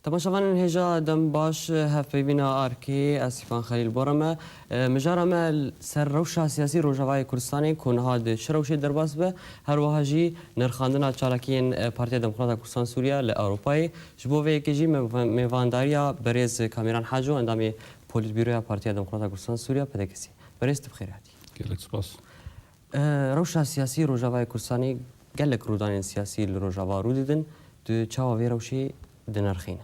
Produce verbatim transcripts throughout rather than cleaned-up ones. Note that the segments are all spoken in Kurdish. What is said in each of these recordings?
Temaşevanên hêja dem baş, hevpeyvîna Arkê, ez Sîfan Xelîl bo re me. E, mijara me ser rewşa siyasî Rojavayê Kurdistanê ku niha di çi rewşê derbas be, her wiha jî nirxandina çalakiyên, e, Partiya Demokrata Kurdistan Sûriya li Ewropayê. Ji bo vê yekê jî me-, mêvandariya berêz Kamîran Haco, endamê Polîtbîroya Partiya Demokrata Kurdistan Sûriya, P D K S. Berêz, tu bi xêr hatî. Gelek spas. E, rewşa siyasî Rojavayê Kurdistanê, gelek rûdanên siyasî li Rojava rû didin. Tu çawa vê rewşê dinirxîne?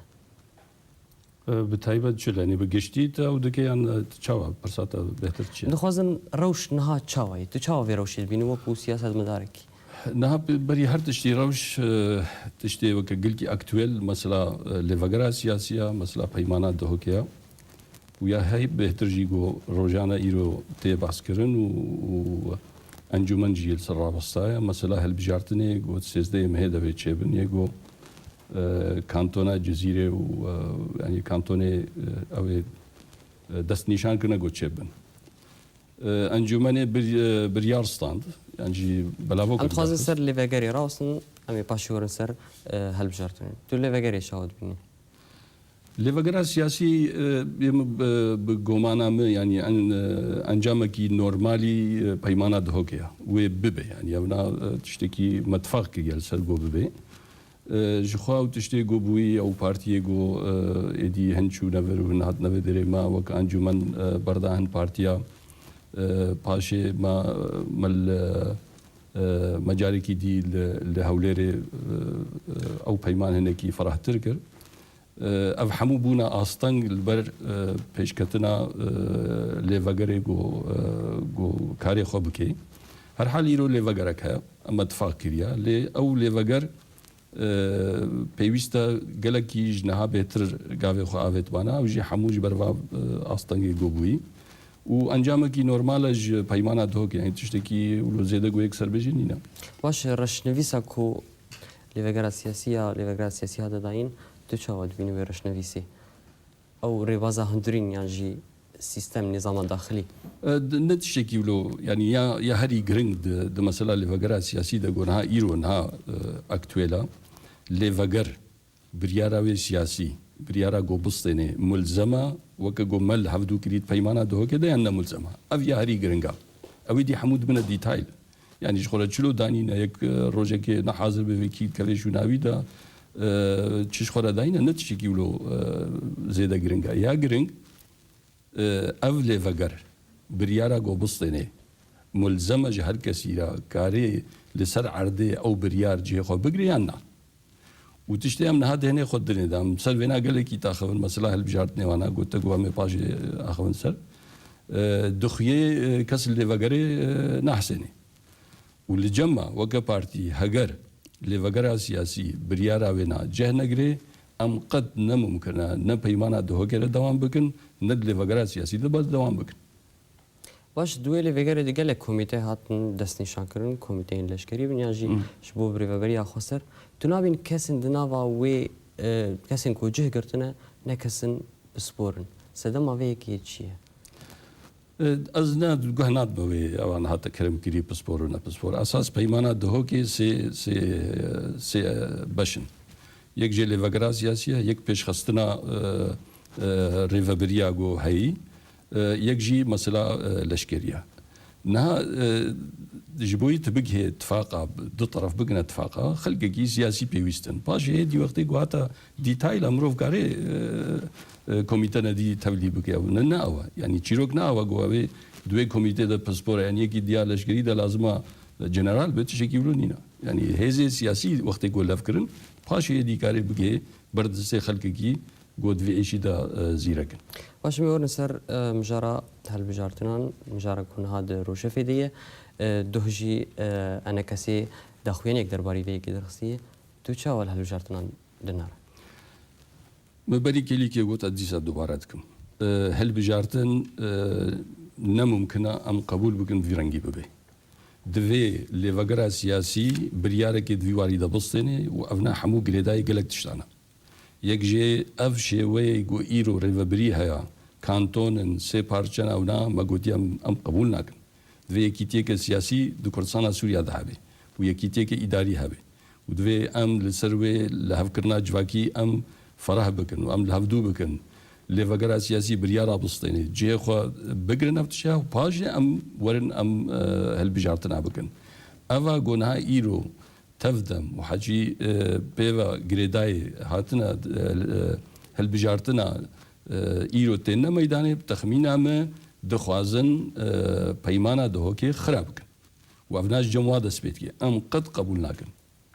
E, bi taybet çi lenê? Bi giştî te ew dike yan, e, çawa? Pirsa te bêhtir çi ye? Dixwazin rewş niha çawa ye? Tu çawa vê rewşê dibînî wekû siyasetmedarekî? Niha bi-, berî her tiştî rewş, e, tiştê weke gilkî aktuel, mesela, e, lêvegera siyasî ya, mesela peymana Duhokê ya. Û ya hey bêhtir jî ku rojane îro tê behskirin û, û encûmen jî li ser rawestaye. Mesela hilbijartinê ku sêzdehê mehê de vê çêbin yê ku, e, kantona Cizîrê û, e, yanî kantonê, e, ew ê, e, destnîşan kirine ku çêbin. E, encûmenê bir-, e, biryar stand. Yan jî belavo Em dixwazin ser lêvegerê rawestin, em ê paşî werin ser, e, hilbijartinê. Tu lêvegerê çawa dibînî? Lêvegera siyasî, e, yê min bi, bi gomana min, yanî en-, e, encamekî normalî, e, peymana Duhokê ya. Wê bibe, yanî ew na, e, tiştekî metfaq kiriye li ser go bibe. E, ji xwe ew tiştê go bûyî, ew partiyê go, e, êdî hin çûne vir û hin hatine vê derê, me wek encûmen, e, berda hin partiya, e, paşê me, me li, e, me carekî dî li, li Hewlêrê, e, e, ew peyman hinekî ferahtir kir. E, ev hemû bûne asteng li ber, e, pêşketina, e, lêvegerê ku, e, ku karê xwe bike. Herhal îro lêvegerek heye, em me tifaq kiriye. Lê ew lêveger, e, pêwîst e gelekî ji niha bêhtir gavê xwe avêt bana. Ew jî hemû ji ber va, e, astengê ku bûyî. Û encamekî normal e ji peymana Duhokê, yanî tiştekî wilo zêde ku yek ser bê jî nîne. Baş e, reşnivîsa ku lêvegera siyasî ya, lêvegera siyasî hate dayîn, tu çawa dibînî wê reşnivîsê? Ew rêbaza hundirîn yan jî sîstem, nîzama daxilî? E, d-, ne tiştekî wilo, yanî ya, ya herî giring di, di mesela lêvegera siyasî de ku niha îro niha, e, aktuel e. Lêveger biryara wê siyasî, biryara ku bistênê, mulzem e, weke ku me li hevdû kirî di peymana Duhokê de yan ne mulzem e? Ev ya herî giring e. Ew êdî hemû dibine dîtayl. Yanî ji xwe re çilo danîne, yek, e, rojekê ne hazir be vê kî dikeve şûna wî de, e, çi ji xwe re dayîne, ne tiştekî wilo, e, zêde giring e. Ya giring, e, ev lêveger biryara ku bistênê, mulzem e ji her kesî re karê li ser erdê ew biryar cihê xwe bigire yan na? Û tiştê em niha dêhnê xwe dinê de, em ser vêna gelekî taxivin, mesela hilbijartinê wana gote ku em ê paşê axivin ser. E, dixuyê, e, kes li lêvegerê, e, nahsênê. Û li cem me weke partî heger lêvegera siyasî biryara wêna cih negirê, em qet ne mumkin e ne peymana Duhokê re dewam bikin, ne di lêvegera siyasî de berdewam bikin. Baş, di wê lêvegerê de gelek komîte hatin destnîşankirin, komîteyên leşkerî bin yan jî Hmm. ji bo birêveberiya xweser. Tu nabîn kesên di nava wê, e, kesên ku cih girtine, ne kesin pispor in. Sedema vê yekê çi ye? E, ez ne guh nadime wê ewan hate kirimkirî pispor û ne pispor. Esas peymana Duhokê sê, sê, sê, e, beş in. Yek jê lêvegera siyasî ye, yek pêşxistina, e, e, rêvebiriya ku heyî, e, yek jî mesela, e, leşkerî ye. Niha, e, ji bo yî tu bigihê tifaqa, du teref bigine tifaqa, xelkekî siyasî pêwîst in. Paşê hêdî wextê ku hata dîtayla mirov kare, e, e, komîte nedî tevlî bike. Ne, ne ew e. Yanî çîrok ne ew e ku ew ê di wê komîtê de pispor e. Yanî yekî diya leşkerî de lazim e, e, general be, tiştekî wilo nîne. Yanî hêzê siyasî wextê ku lev kirin, paşê hêdî kare bigihê ber destê xelkekî ku di vê êşî de, e, zîrek in. Baş, em ê werin ser, e, mijara hilbijartinan, mijara ku niha di Rojefê de ye. E, Duh jî, e, enekesê daxuyaniyek derbarî vê yekê derxistiye. Tu çawa li hilbijartinan dinere? Me berî kêlîkê got, ez dîsa dubare dikim. E, hilbijartin, e, ne mumkin e em qebûl bikin vî rengî bibe. Divê lêvegera siyasî biryarekê di vî warî de bistêne û ev ne hemû girêdayî gelek tiştan e. Yek jê ev şêweyê ku îro rêvebirî heye, kanton in, sê parçe ne, ew na me gotiye em, em qebûl nakin. Divê yekîtiyeke siyasî di Kurdistana Sûriya de hebe û yekîtiyeke îdarî hebe. Û divê em li ser wê lihevkirina civakî em ferah bikin û em li hevdû bikin, lêvegera siyasî biryara bistêne, cihê xwe bigirin ev tiştê û paşê em werin em, e, hilbijartina bikin. Eva ku niha îro tevdem û hecî, e, pê ve girêdayî hatine, e, e, hilbijartina, e, îro têne meydanê, bi texmîna me dixwazin, e, peymana Duhokê xira bikin. Û ev ne ji cem wa dest pê dike. Em qet qebûl nakin.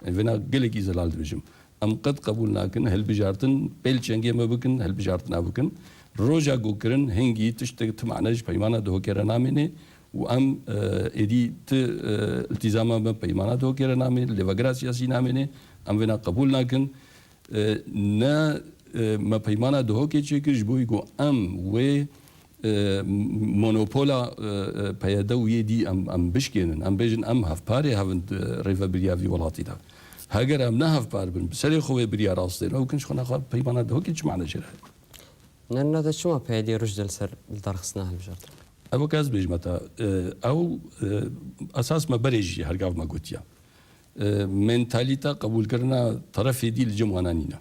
Em vêna gelekî zelal dibêjim. Em qet qebûl nakin, hilbijartin pêl çengê me bikin, hilbijartina bikin. Roja ku kirin, hingî tiştek ti mane ji peymana Duhokê re namêne û em, e, êdî ti, e, iltîzama me peymana Duhokê re namêne, lêvegera siyasî namêne. Em vêna qebûl nakin. E, ne, e, me peymana Duhokê çêkir ji bo ku em wê e, monopola, e, e, P Y D û yê dî em, em bişkênin. Em bêjin, em hevparê hev in di rêvebiriya vî welatî de. Heger em ne hevpar bin, bi serê xwe wê biryara astêne, ew kin ji xwe naxwe peymana Duhokê çi mane jê re heye? Nerina te çima P Y D roj de li ser li dar xistina hilbijartin? Ew weke ez bêjime te, e, ew, e, esas me berê jî her gav me gotiye. E, mentalîta qebûlkirina terefê dî li cem wana nîne.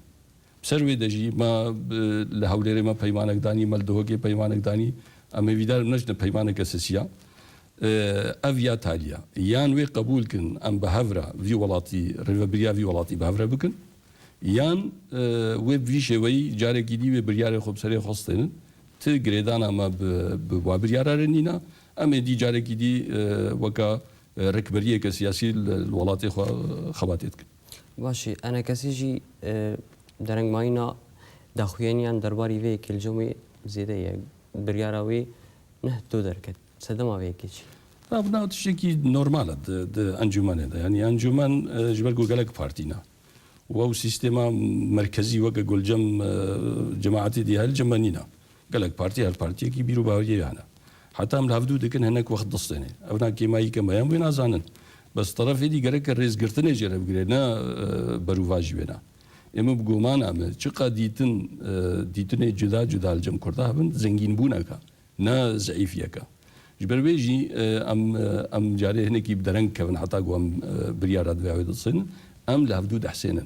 Ser wê de jî me, e, li Hewlêrê me peymanek danî, me li Duhokê peymanek danî. Em hêvîdar in neçine peymaneke sisiya. E, ev ya talî ye. Yan wê qebûl kin, em bi hev re vî welatî, rêvebiriya vî welatî bi hev re bikin. Yan, e, wê bi vî şêweyî carekî dî wê biryarê xwe bi serê xwe stênin. Ti girêdana me bi, bi wa biryara re nîne. Em ê dî carekî dî, e, weke, e, rêkberiyeke siyasî li, li welatê xwe, e, xebatê dikin. Baş e, enekesî jî, e, derengmayîna daxuyaniyan derbarî vê yekê li cem wê zêde ye. Biryara wê neh do derket. Sedema vê yekê çi? Ya, bina tiştekî normal e di, di encûmenê de. Yanî encûmen, e, ji ber ku gelek partî ne. Û ew sîstema merkezî weke gulcem, e, cemaetê dî hel cem me nîne. Gelek partî, her partiyekî bîr û baweriyê hene. Heta em li hevdû dikin hinek wext distêne. Ev na kêmayî ke me yan wê nazanin. Bes terefê dî gereke rêzgirtinê jê re bigire, ne, e, berûvajî wê ne. Ê min bi gomana me, çiqa dîtin, e, dîtinê cuda cuda li cem Kurda hebin, zengînbûneke, ne zeîfiyeke. Ji ber wê jî, e, em, e, em carê hinekî bi dereng kevin heta ku em, e, biryara divê wê distênin. Em li hevdû dehsênin.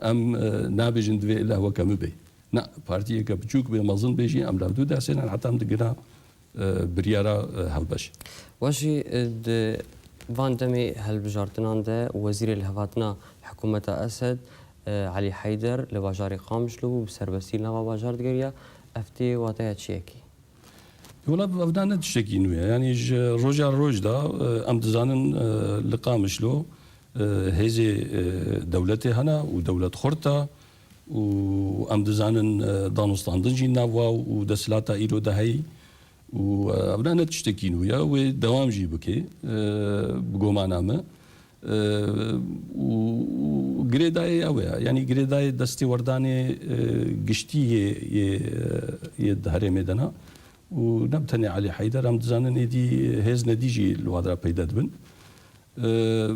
Em, e, nabêjin divê illa weke min bê. Na, partiyeke biçûk bê, mezin bê jî, em li hevdû dehsênin heta em digina, e, biryara, e, hevbeş. Wa jî, e, di van demê hilbijartinan de wezîrê lihevhatina hikûmeta Esed, e, Elî Heyder li bajarê Qamişlo bû, bi serbestî li nava bajar digeriya. Ev tê wateya çi yekê? Wela ev ne tiştekî nû ye. Yanî ji roja roj de, e, em dizanin, e, li Qamişlo, e, hêzê, e, dewletê hene û dewlet xurt e û em dizanin, e, danûstandin jî nav wa û desthilata îro de heyî û, e, ev ne, ne tiştekî nû ye. Wê dewam jî bike, e, bi gomana me. E, û, û girêdayê ew e. Yanî girêdayê destêwerdanê, e, giştî yê, yê, yê di herêmê de ne. Û ne bi tenê Elî Heyder, em dizanin êdî hêz nedî jî li wadra peyde dibin. E,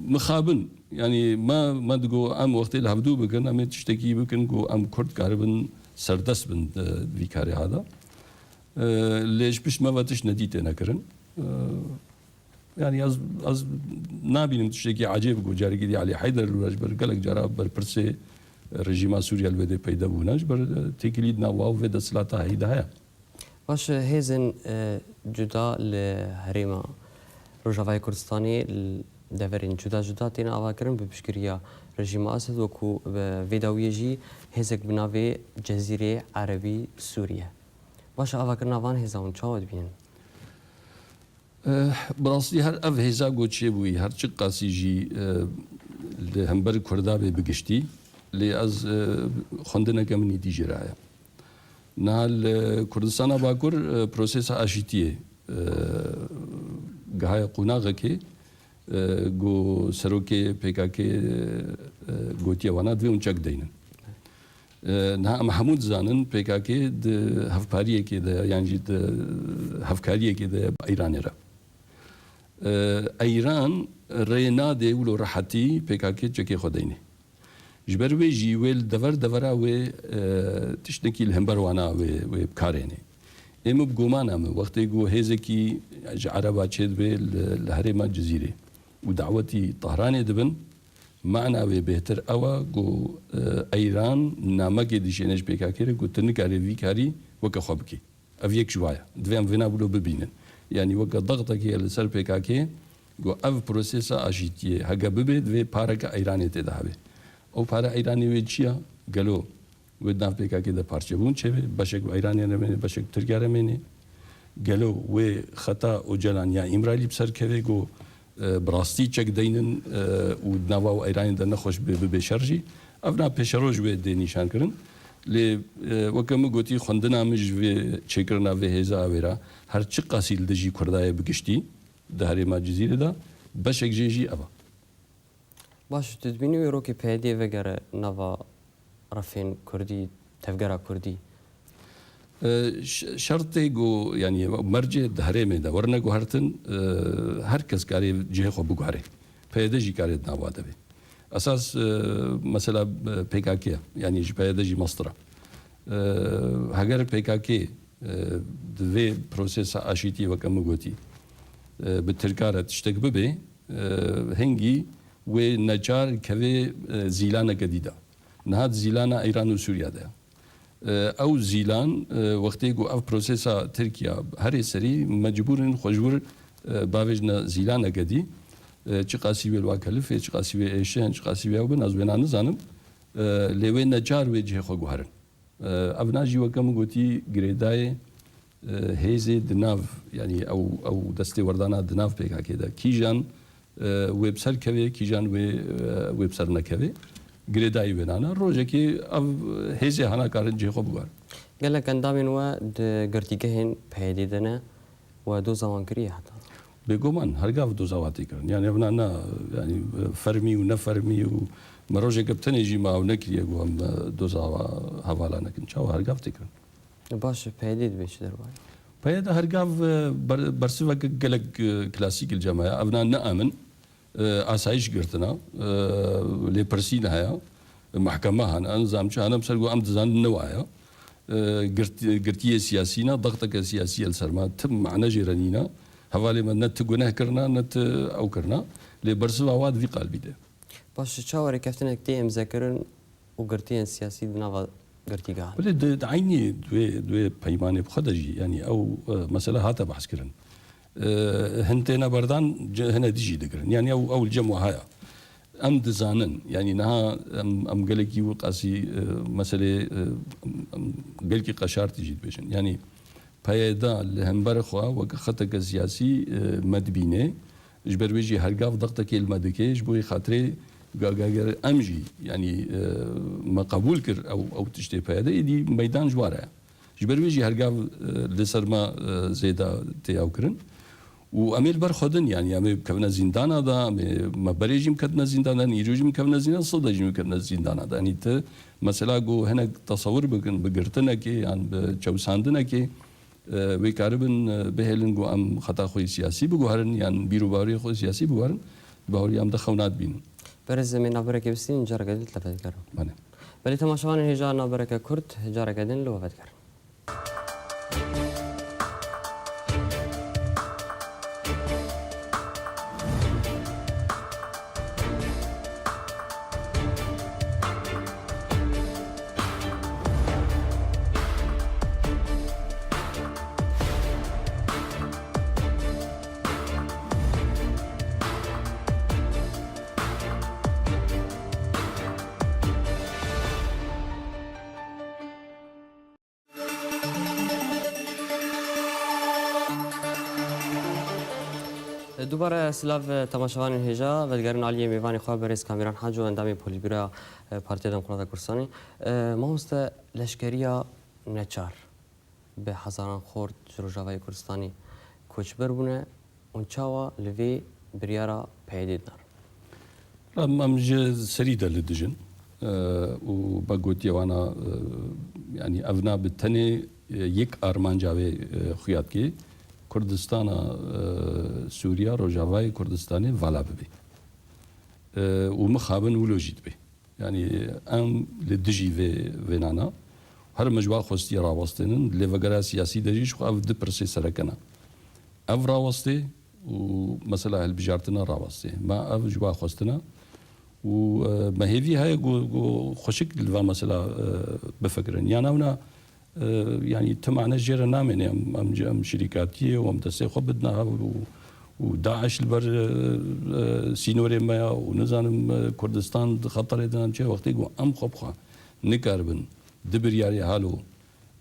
mixabin, yanî me, me digo em wextê li hevdû bikin, em ê tiştekî bikin ku em Kurd karibin serdest bin, e, vî karê hada. E, lê ji pişt me ve tişt nedî têne kirin. E, Yanî ez, ez nabînim tiştekî ecêb ku carekî dî Elî Heyder li ji ber gelek cara berpirsê rejîma Sûriye li wê dê peyde bûne. Ji ber, e, têkilî di nav û vê desthilata heyî de heye. Baş e, hêzên, e, cuda li herêma Rojavayê Kurdistanê li deverên cuda cuda têne avakirin bi piştgiriya rejîma Esed, wekû bi vê dawiyê jî hêzek bi navê Cezîrê Erebî Sûriye. Baş e, avakirina van hêza hûn çawa dibînin? Eh, bi rastî her ev hêza ku çêbûyî, her çiqasî jî, eh, li hember Kurda bê bi giştî, lê ez, eh, xwendineke min îdî jê re heye. Niha li Kurdistana Bakur, eh, prosesa aşîtiyê, eh, gihaye qonaxekê, eh, ku serokê P K K, eh, gotiye wana divê hûn çek deynin. E, niha em hemû dizanin P K K di hevpariyekê de ye, yan jî di hevkariyekê de ye bi Îranê re. E, Îran rê nade wilo rehetî P K K çekê xwe deynê. Ji ber wê jî wê li dever devera wê, e, tiştekî li hember wana wê, wê bikarênê. Ê min bi gomana min, wextê ku hêzekî ji Ereba çêdibe li, li herêma Cizîrê û dawetî Tehranê dibin, Mana wê bêhtir ew e ku, e, Eyran namekê dişêne ji P K K re ku tu nikarî vî karî weke xwe bikî. Ev yek ji wa ye. Divê em vêna wilo bibînin. Yanî weke dextekê ye li ser P K K ku ev prosesa aşîtiyê heke bibe, divê pareke Eyranê tê de hebe. Ew pare Eyranê wê çi ya? Gelo wê di nav P K K de parçebûn çêbe, beşek bi Eyranê re mêne, beşek bi Tirkiye re mêne. Gelo wê xeta Ocalan ya Îmralî bi ser keve ku, e, bi rastî çek deynin, e, û di nava û Eyranê de nexweş bibe, bibe şer jî? Ev na pêşeroj wê dê nîşan kirin. Lê, e, weke min gotî, xwendina min ji vê çêkirina vê hêza ew ê re, her çiqasî li dijî Kurda ye bi giştî di herêma Cizîrê de, beşek jê jî ev e. Baş, tu dibînî wê rokê P Y D'yê vegere nava refên kurdî, tevgera kurdî? E, ş-, şertê ku, yanî mercê di herêmê de werine guhertin, e, her kes karê cihê xwe biguherê. P Y D jî karê di nava de be. Esas, e, mesela, e, P K K ye, yanî ji P Y D jî mestir e. E, heger P K K, e, di vê prosesa aşîtiyê weke min gotî, e, bi Tirka re tiştek bibe, e, hingî wê neçar kevê, e, zîlaneke dî de. Niha di zîlana Îran û Sûriya de ye. E, ew zîlan, e, wextê ku ev prosesa Tirkiya herê serî, mecbûr in xwe ji wir, e, bavêjine zîlaneke dî. E, çiqasî wê li wa kelif e, çiqasî wê êşe, çiqasî wê ew bin, ez wêna nizanim. E, lê wê neçar wê cihê xwe guherin. E, ev na jî weke min gotî girêdayê, e, hêzê di nav, yanî ew, ew destê werdana di nav P K K de. Kîjan, e, wê bi ser kevê, kîjan wê, e, wê bi ser nekevê. Girêdayî wê nana. Rojekê ev hêzê hana karin cihê xwe biguherin. Gelek endamên we di girtîgehên P Y D de ne. We doza wan kiriye heta? Bêguman, her gav doza wan tê kirin. Yanî ev na, na, yanî, fermî û nefermî û me rojeke bi tenê jî me ew nekiriye ku em, e, doza wa hevala nekin. Çawa, her gav tê kirin. Baş, P Y D dibê çi derbarê? P Y D her gav, e, ber-, bersiveke gelek, e, klasîk li cem me ye. Ev na ne em in. E, asayîş girtina, e, lêpirsîn heye, mehkeme hene, nizam çi hene, em ser ku em dizanin ne waya. E, girt-, girtiyê siyasî ne, dexteke siyasî ye li ser me, tim mane jê re nîne. Hevalê me ne ti guneh kirina, ne ti ew kirina. Lê bersiva wa di vî qalbî de. Baş, çawa rêkeftinek tê îmzekirin û girtiyên siyasî di nava girtîgehan? Belê di, di eynî di wê, di wê peymanê bi xwe de jî, yanî ew, e, mesele hate behs kirin. E, hin têne berdan, ce-, hine dî jî digirin. Yanî ew, ew li cem we haya. Em dizanin, yanî niha em, em gelekî wî qasî, e, meselê, e, em, em gelkî qeşartî jî dibêjin. Yanî P Y D li hember xwe weke xeteke siyasî, e, me dibîne. Ji ber wê jî her gav dextekê li me dike, ji bo yê xatirê ga-, ga-, ger em jî, yanî, e, me qebûl kir ew, ew tiştê P Y D, êdî meydan ji wa re ye. Ji ber wê jî her gav, e, li ser me, e, zêde tê ew kirin. Û em ê li ber xwe din, yanî em ê bikevine zîndana de, em ê, me berê jî biketine zîndana de, îro jî bikevine zîndana, sida jî biketine zîndana de. Yanî ti mesela ku hinek tesewir bikin, bi girtinekê yan bi çewsandinekê, e, wê karibin, e, bihêlin ku em xeta xwe yê siyasî biguherin yan bîr û baweriyê xwe yê siyasî biguherin, di baweriya em de xew nadibînin. Berêz, em ê navbereke bistînin, careke din li te vedikerin. Belê. Belê, temaşevanên hêja navbereke kurt, careke din li we vedikerin. Dubare silav, e, temaşevanên hêja, vedigerin aliyê mêvanê xwe berêz Kamîran Haco, endamê Polîtbîroya, e, Partiya Demokrata Kurdistanê. E, mamoste, leşkeriya neçar bi hezaran xort ji Rojavayê Kurdistanê koçber bûne û çawa li vê biryara P Y D dinar? Em, em ji serî de li dij in, e, û be gotiye wana, e, yanî ev na bi tenê, e, yek armanca wê, e, xuya dike, Kurdistana, e, Sûriya, Rojavayê Kurdistanê vala bibe. E, û mixabin wilo jî dibe. Yanî em li dijî vê, vê nana. Her me ji wa xwestiye rawestênin, lê vegera siyasî de jî ji xwe ev du pirsê sereke ne. Ev rawestê û mesela hilbijartina rawestê. Me ev ji wa xwestina û, e, me hêvî heye ku, ku xweşik li va mesela, e, bifikirin. Yan ewna, e, yanî ti mane jê re namêne em, em, em şirîkatiyê û em destê xwe bidine hev û, û DAIŞ li ber, e, e, sînorê me ya û nizanim, e, Kurdistan di xeterê de em çi wextê ku em xwe bi xwe nikaribin di biryarê halo,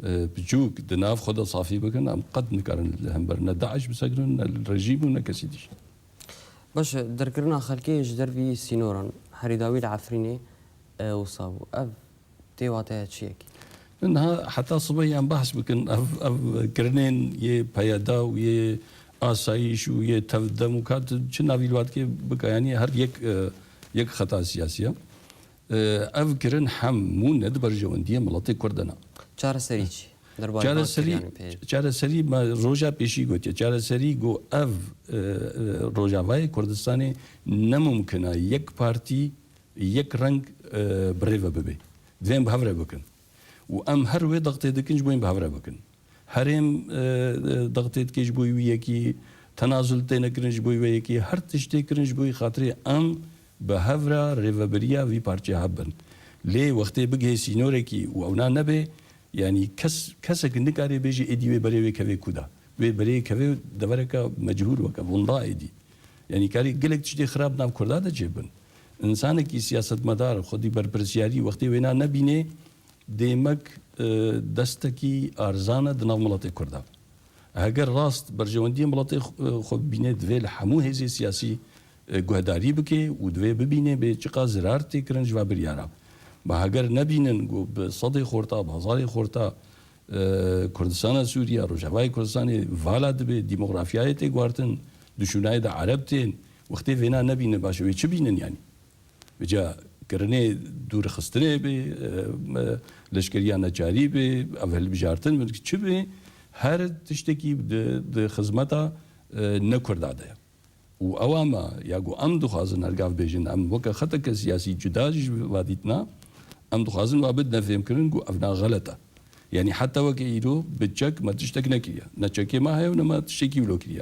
e, piçûk di nav xwe de safî bikin, em qet nikarin li hember ne DAIŞ bisekirin, ne li rejîm û ne kesî dîş. Baş e, derkirina xelkê ji dervî sînoran, herî dawî li Efrînê, e, wisa bû. Ev tê wateya çi yekî? Niha heta sibehê em behs bikin, ev, ev kirinên yê PYD û yê asayîş û yê tev demokrat çi navî li wadikê bike, yanî her yek, e, yek xeta siyasî ye. E, ev kirin hemû ne di berjewendiyê miletê Kurd de ne. Çareserî çi? Derbarê van Çareserî, kiryanê pê. Çareserî me roja pêşî gotiye. Çareserî got ev, e, e, Rojavayê Kurdistanê ne mumkin e yek partî, yek reng, e, bi rê ve bibe. Divê em bi hev re bikin. Û em her wê daxtê dikin ji bo yên bi hev re bikin. Herêm, e, e, daxtê dike ji bo wî yekî, tenazul têne kirin ji bo wê yekî, her tiştê kirin ji bo wî xatirê em bi hev re rêvebiriya vî parçeyê hev bin. Lê wextê bigihê sînorekî û ewna nebe, yanî kes, kesek nikare bêje êdî wê berê wê kevê ku de. Wê berê kevê devereke mechûl weke vonda êdî. Yanî karî gelek tiştê xirab nav Kurda de çêbin. Însanekî siyasetmedar, xwedî berpirsiyarî wextê wêna nebînê, dêmek, e, destekî arzan e di nav miletê Kurda. Heger rast berjewendiyê miletê xwe, e, xwe bibîne, divê li hemû hêzê siyasî, e, guhdarî bike û divê bibîne bê çiqas zirar tê kirin ji va biryara. Ma heger nebînin ku bi sedê xorta, bi hezarê xorta, e, Kurdistana Sûriye, Rojavayê Kurdistanê vala dibe, demografiyayê tê guhartin, di şûnayê de Ereb tên, wextê vêna nebînin, baş e wê çi bînin yanî? Vêca kirinê dûrxistinê bê, e, me, leşkeriya neçarî bê, ev hilbijartin bin çi bê, her tiştekî di, di xizmeta, e, ne Kurda de ye. Û ewa me ya ku em dixwazin hergav bêjin, em weke xeteke siyasî cuda jî ji va dîtina, em dixwazin wa bidine fêmkirin ku ev na xelet e. Yanî heta weke îro bi çek me tiştek nekiriye. Ne çekê me heye û ne me tiştekî wilo kiriye.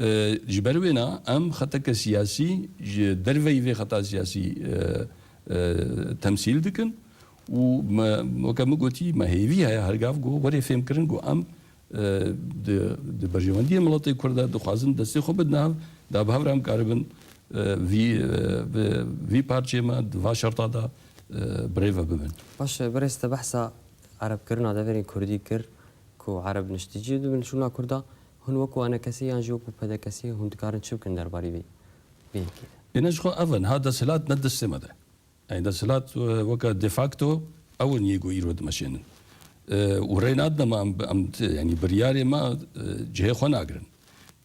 E, ji ber wêna em xeteke siyasî ji derveyî vê xeta siyasî, e, e, temsîl dikin û me, weke min gotî, me hêvî heye hergav ku werê fêmkirin ku em, e, di, di berjewendiyê miletê Kurd de dixwazin destê xwe bidin hev, da bi hev re em karibin, e, vî, e, vî, vî parçeyê me di va şerta de, e, bi rê ve bibin. Baş e, birêz te behsa erebkirina deverên Kurdî kir ku ereb niştîcî dibin şûna Kurda. Hûn wekû A N K S yan jî wekû P D K S hûn dikarin çi bikin derbarî vê, vê yekê de? Êne ji xwe ev in, ha desthilat ne destê me de. Yani desthilat, e, weke de facto ew in yê ku îro dimeşênin. E, û rê nadine me em, em, yanî biryarê me, e, cihê xwe nagirin.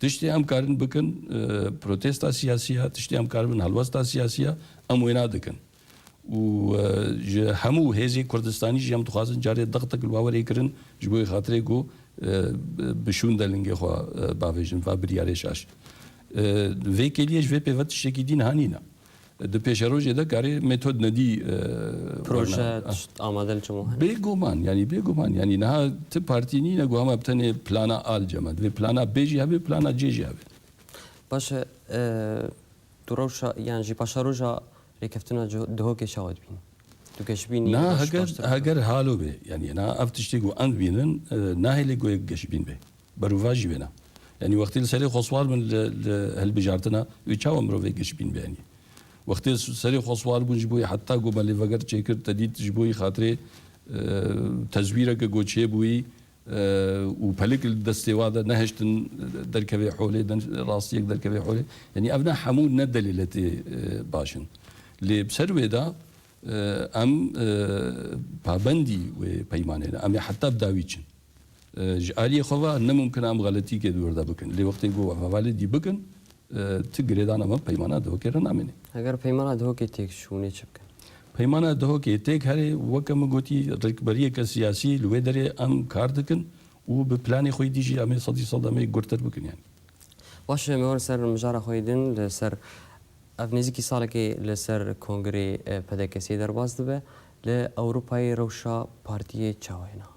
Tiştê em karin bikin, e, protesta siyasî ya, tiştê em karibin helwesta siyasî ya, em wêna dikin. Û, e, ji hemû hêzê Kurdistanî jî em dixwazin carê dextek li wa were kirin, ji bo xatirê ku, e, bi şûn de lingê xwe, e, bavêjin, va biryarê şaş. E, vê kêliyê ji vê pê ve tiştekî dî niha nîne. Di pêşerojê de karê metod nedî, e, Proje werna. Tişt amade li çimo hene? Bêguman, yanî bêguman. Yanî niha ti partî nîne ku hema bi tenê plana A li cem e. Divê plana B jî hebe, plana C jî hebe. Baş e, e, tu rewşa, yan jî paşeroja rêkeftina Duhokê çawa dibînî? Tu geşbînî? Na, heger, heger halo be, yanî na ev tiştê ku em dibînin, e, nahêle ku yek geşbîn be. Berovajî wêna. Yanî wextê li serê xwe siwar bin li, li hilbijartina wê çawa mirovê geşbîn be yanî? Wextê serê xwe siwar bûn ji bo heta ku me lê veger çêkir, te dît ji bo xatirê, e, tezwîreke ku çêbûyî, e, û pelik li destê wa de nehiştin derkevê holê, den rastiyek derkevê holê. Yanî ev ne hemû ne delîletê, e, baş in. Lê bi ser wê de, e, em, e, pabendî wê peymanê ne. Em ê heta bi dawî çin. E, ji aliyê xwe ve ne mumkin em xeletîkê di wir de bikin. Lê wextê ku hevalê dî bikin, e, ti girêdana me peymana Duhokê re namîne. Heger peymana Duhokê têk çû, hûn ê çi bikin? Peymana Duhokê têk herê, weke min gotî, rêkberiyeke siyasî li wê derê em kar dikin û bi planê xwe dî jî em ê sedî sed em ê gurtir bikin yanî. Baş e, me werin ser mijara xwe yê din, li ser ev nêzîkî salekê li ser kongrê, e, P D K S'ê derbas dibe. Li Ewropayê rewşa partiyê çawa ye niha?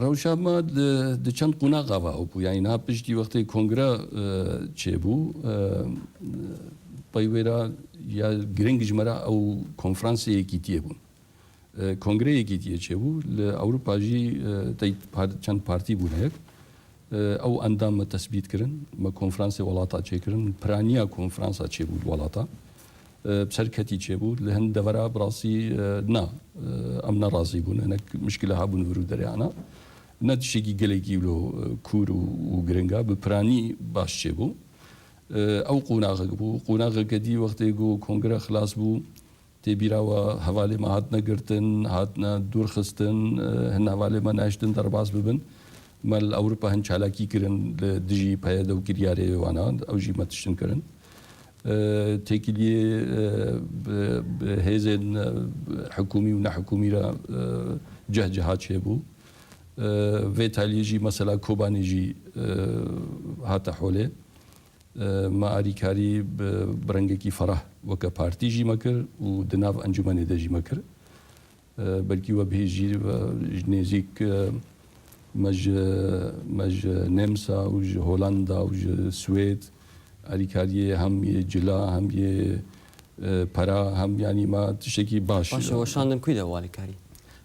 Rewşa me di, di çend qonaxa ve ew bû. Yanî niha piştî wextê kongre, e, çêbû, e, Pey wê re ya giring ji me re ew konferansê yekîtiyê bûn. E, Kongrê Yekîtiyê çêbû, li Ewropa jî, e, tey par-, çend partî bûne yek. E, ew endam me tesbît kirin, me konferansê welata çêkirin, piraniya konferansa çêbû li welata. E, bi serketî çêbû, li hin devera bi rastî, e, na, e, em nerazî bûn, hinek mişkile hebûn vir û derê ana. Ne tiştekî gelekî wilo, e, kûr û, û giring e, bi piranî baş çêbû. E, ew qonaxek bû, qonaxeke dî wextê ku kongre xilas bû, tê bîra we hevalê me hatine girtin, hatine dûrxistin, e, hin hevalê me nehiştin derbas bibin. Me li Ewropa hin çalakî kirin li dijî peyede û kiryarê wana, ew jî me tiştin kirin. E, têkiliyê, e, bi, bi hêzên, e, hikûmî û nehikûmî re, e, ceh ciha çêbû. E, vê taliyê jî mesela Kobanê jî, e, hate holê. E, me alîkarî bi, bi rengekî ferah weke partî jî me kir û di nav encûmenê de jî me kir. E, belkî we bihîst jî, e, ji nêzîk, e, me ji, me ji Nemsa û ji Holanda û ji Swêd alîkariyê hem yê cila hem yê, e, pera hem yanî me tiştekî baş. Baş e, weşandin ku de alîkarî?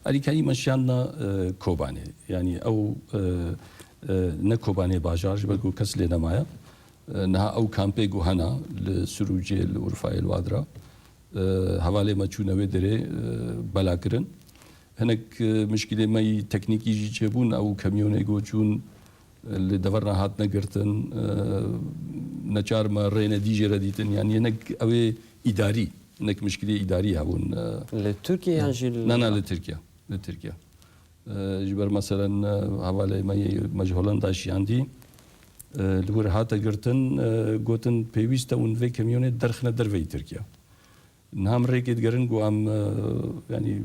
Alîkarî me şiyandina, e, Kobanê. Yanî ew, e, e, ne Kobanê bajar, ji ber ku kes lê nemaye. E, niha ew kampê ku hene li Sirûcê, li Urfayê, li Wadira, e, hevalê me çûne wê derê, e, bela kirin. Hinek, e, mişkilê me yî teknîkî jî çêbûn, ew kamyonê ku çûn, e, li deverna hatine girtin, e, neçar me rê nedî jê re dîtin. Yanî hinek ew ê îdarî, hinek mişkilê îdarî hebûn, e. Li Tirkiye yan jî li... Na, na, li Tirkiye. Li Tirkiye. E, ji ber meselen, e, hevalê me yê me ji Holanda şiyandî, e, li wir hate girtin, e, gotin pêwîst e hûn vê kamyonê derxine derveyî Tirkiye. Niha em rêkê digerin ku em, e, yanî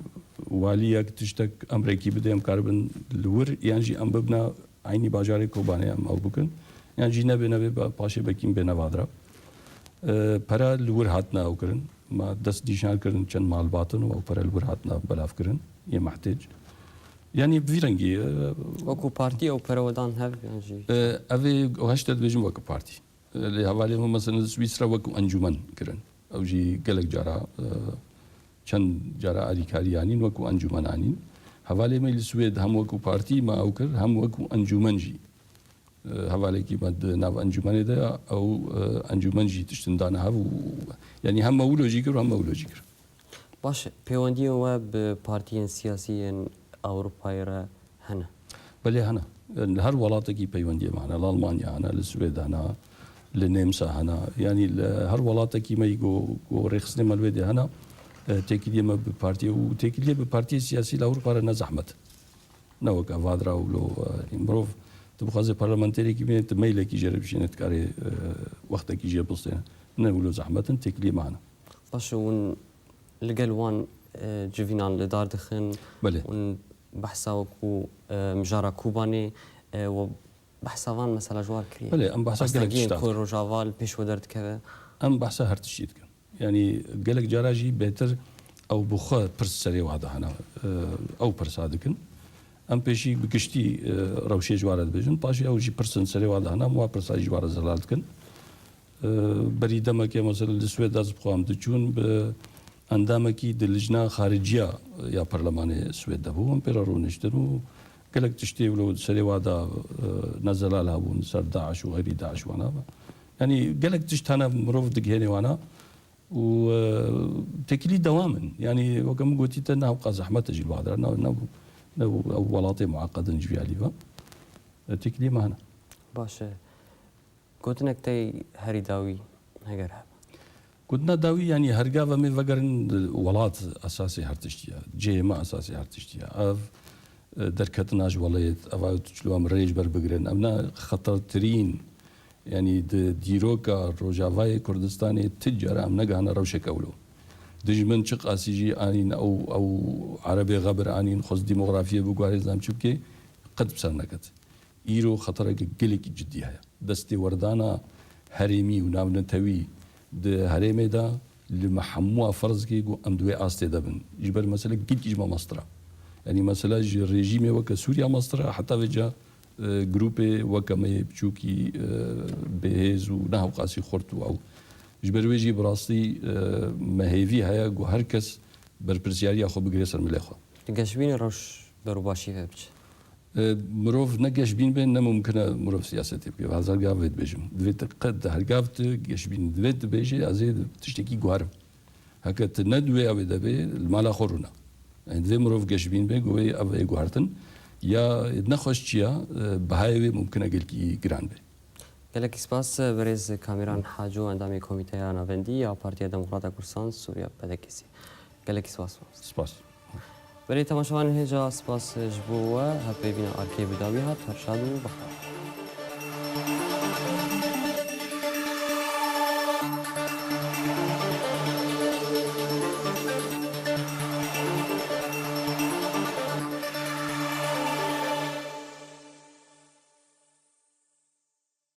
waliyek tiştek emrekî bide, em karibin li wir, yan jî em bibine eynî bajarê Kobanê em ew bikin. Yan jî nebê, nebê, ba-, paşê bekî em bêne vadira. E, pere li wir hatine ew kirin. Me dest nîşan kirin çend malbatin û ew pere li wir hatine belavkirin, yê mehtêc. Yanî bi vî rengî, e, Wekî partî ew pere we dan hev yan jî? E, ev ê heşte dibêjin wekî partî. E, lê hevalê me mesela li Swîsra wekî encûmen kirin. Ew jî gelek cara, e, çend cara alîkarî anîn, wekî encûmen anîn. Hevalê me li Swêd hem wekî partî me ew kir, hem wekî encûmen jî. E, hevalekî me di nav encûmenê de ye, ew, e, encûmen jî tiştin dane hev û, yanî hem me wilo jî kir û hem me wilo jî kir. Baş e, pêwendiyên we bi partiyên siyasî yên Ewropayê re hene? Belê hene. Li her welatekî peywendiyê me hene. Li Almanya hene, li Swêd hene, li Nêmsa hene. Yanî li her welatekî me yî ku, ku rêxistinê me li wê dê hene, e, têkiliyê me bi partiyê û têkiliyê bi partiyê siyasî li Ewropa re ne zehmet. Ne weke vadira û lo, e, mirov tu bixwazê parlamenterekî bîne, tu mailekî jê re bişîne, dikarê, e, wextekî jê bistêne. Ne wilo zehmet in, têkiliyê me hene. Baş e, hûn li gel wan, e, civînan li dar dixin? Belê. Hûn behsa wekû, e, mijara Kobanê, e, we behsa van mesela ji wan kiriye? Belê, em behsa gelek tişta dikin. Astengiyên ku Rojava li pêş we derdikeve? Em behsa her tiştî dikin. Yanî gelek cara jî bêtir ew bi xwe pirs serê wa dihene, e, ew pirsa dikin. Em pêşî bi giştî, e, rewşê ji wa re dibêjin, paşê ew jî pirsin serê wa dihene, em wa pirsa jî ji wa re zelal dikin. E, berî demekê mesela li Swêd ez bi xwe em diçûn bi endamekî di lijna xariciya ya perlemanê Swêd de bû. Em pê re rûniştin û gelek tiştê wilo serê wa de, e, ne zelal hebûn ser DAIŞ û xeyrî DAIŞ wana. Yanî gelek tişt hene mirov digihênê wana û, e, têkilî dewam in. Yanî weke min gotî te ne hewqa zehmet e jî li wa de. Ne, ne, ne ew welatê muaqed in ji vî alî ve. E, têkiliyê me hene. Baş e. Gotinek te herî dawî heger hebe? Gotina dawî, yanî hergava me vegerin, welat esasê her tiştî ye. Cihê me esasê her tiştî ye. Ev, e, derketina ji welêt, ev a tu çilo em rê ji ber bigirin. Ev ne xetertirîn, yanî di dîroka Rojavayê Kurdistanê ti cara em negihane rewşeke wilo. Dijmin çiqasî jî anîn ew, ew erebê xebir anîn, xwest demografiyê biguherê, zam çi bike, qet bi ser neket. Îro xetereke gelekî cidî heye. Destêwerdana herêmî û navnetewî di herêmê de li me hemû a ferz dike ku em di wê astê de bin. Ji ber mesele gelkî ji me mestir e. Yanî mesela ji rejîmê weke Sûriya mestir e, heta vêca, e, grûpê weke me yê biçûkî, e, bêhêz û ne hewqasî xurt û ew. Ji ber wê jî bi rastî, e, me hêvî heye ku her kes berpirsiyariya xwe bigire ser milê xwe. Geşbînê rewş berûbaşî ve biçe. E, mirov ne geşbîn be, ne mumkin e mirov siyasetê bike. Ez her gav vê dibêjim. Divê tu qe-, di her gav tu geşbîn divê tu bêjî, ez ê tiştekî guherim. Heke tu ne di wê ew ê de bê, li mala xwe rûne. Yani divê mirov geşbîn be, ku wê ev ê guhertin. Ya nexweş çi ya, e, bihayê wê mumkin e gelkî giran be. Gelekî spas, berêz Kamîran Haco, endamê Komîteya Navendî ya Partiya Demokrata Kurdistan Sûriya, P D K S. Gelekî spas. Spas. Belê temaşevanên hêja, spas ji bo we. Hevpeyvîna arkê bi dawî hat. Her şad û bextewar.